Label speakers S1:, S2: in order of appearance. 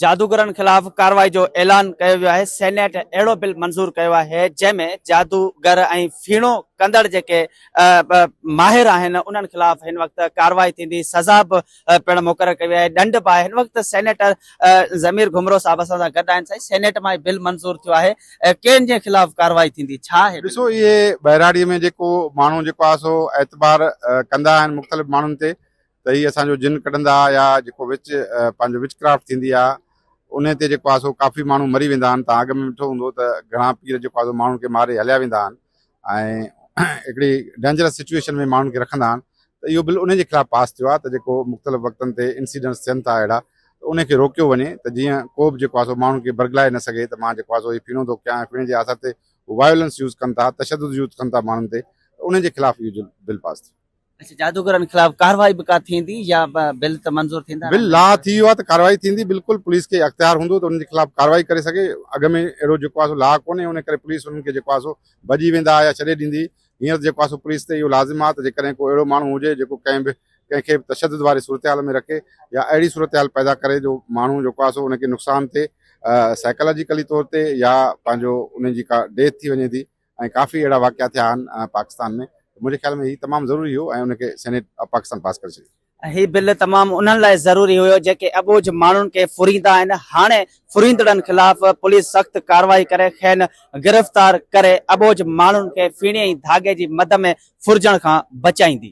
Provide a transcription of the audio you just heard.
S1: جادوگرن خلاف ڪارروائي جو اعلان ڪيو ويو آهي، سينيٽ اهڙو بل منظور ڪيو آهي جنهن ۾ جادوگر ۽ ڦيڻو ڪندڙ جيڪي ماهر آهن انهن خلاف هن وقت ڪارروائي ٿيندي، سزا به پڻ مقرر ڪئي وئي آهي، ڏنڊ به آهي. هن وقت سينيٽر ضمير گهمرو صاحب اسان سان گڏ آهن. سائين سينيٽ مان هي بل منظور ٿيو آهي، ڪنهن جي خلاف ڪارروائي ٿيندي، ڇا آهي بل؟
S2: ڏسو اهي ٻهراڙي ۾ جيڪو ماڻهو جيڪو آهي سو اعتبار ڪندا آهن مختلف ماڻهن تي ته هي اسان جو جن ڪڍندا يا جيڪو وچ پنهنجو وچ ڪرافٽ ٿيندي آهي ان تي جيڪو آهي سو ڪافي ماڻهو مري ويندا آهن تان اڳ ۾ ڏٺو هوندو ته گهڻا پير جيڪو آهي سو ماڻهن کي ماري هليا ويندا آهن ۽ هڪڙي ڊينجرس سچويشن ۾ ماڻهن کي رکندا آهن ته اهو بل ان جي خلاف پاس ٿيو آهي ته جيڪو مختلف وقتن تي انسيڊنٽس ٿين ٿا اهڙا ته ان کي روڪيو وڃي ته جيئن ڪو به جيڪو آهي سو ماڻهن کي برغلائي نه سگهي ته مان جيڪو آهي سو هي ڦيڻو ٿو ڪيان ڦيڻي جي آڌار تي وائولنس يوز ڪن ٿا تشدد يوز ڪن ٿا ماڻهن تي ته ان جي خلاف اهو بل پاس ٿيو.
S1: اڇا جادوگرن خلاف ڪارروائي به ڪا ٿيندي يا بل ته منظور ٿيندا
S2: بل لا ٿي ويو آهي ته ڪارروائي ٿيندي بلڪل پوليس کي اختيار هوندو ته انهن جي خلاف ڪارروائي ڪري سگهي اڳ ۾ اهڙو جيڪو آهي سو لا ڪونهي ان ڪري پوليس انهن کي جيڪو آهي سو ڀڄي ويندا يا ڇڏي ڏيندي هينئر جيڪو آهي سو پوليس تي اهو لازم آهي ته جيڪڏهن ڪو اهڙو ماڻهو هجي جيڪو ڪنهن به ڪنهن کي به تشدد واري صورتحال ۾ رکي يا اهڙي صورتحال پيدا ڪري جو ماڻهو جيڪو آهي سو ان کي نقصان ٿئي سائيڪالاجيڪلي طور تي يا پنهنجو ان جي ڪا ڊيٿ ٿي وڃي ٿي ۽ ڪافي اهڙا واقعا ٿيا آهن پاڪستان ۾ ته منهنجي خيال ۾ هي تمام ضروري هو ۽ ان کي سينيٽ آف پاڪستان پاس ڪري ڇڏيو.
S1: هي بل تمام انهن لاء ضروري هيو جيڪي اٻوجهه ماڻهن کي ڦريندا آهن، هاڻي ڦريندڙن خلاف پوليس سخت ڪارروائي ڪري کين گرفتار ڪري اٻوجهه ماڻهن کي ڦيڻي ۽ ڌاڳي جي مد ۾ ڦرجڻ کان بچائيندي.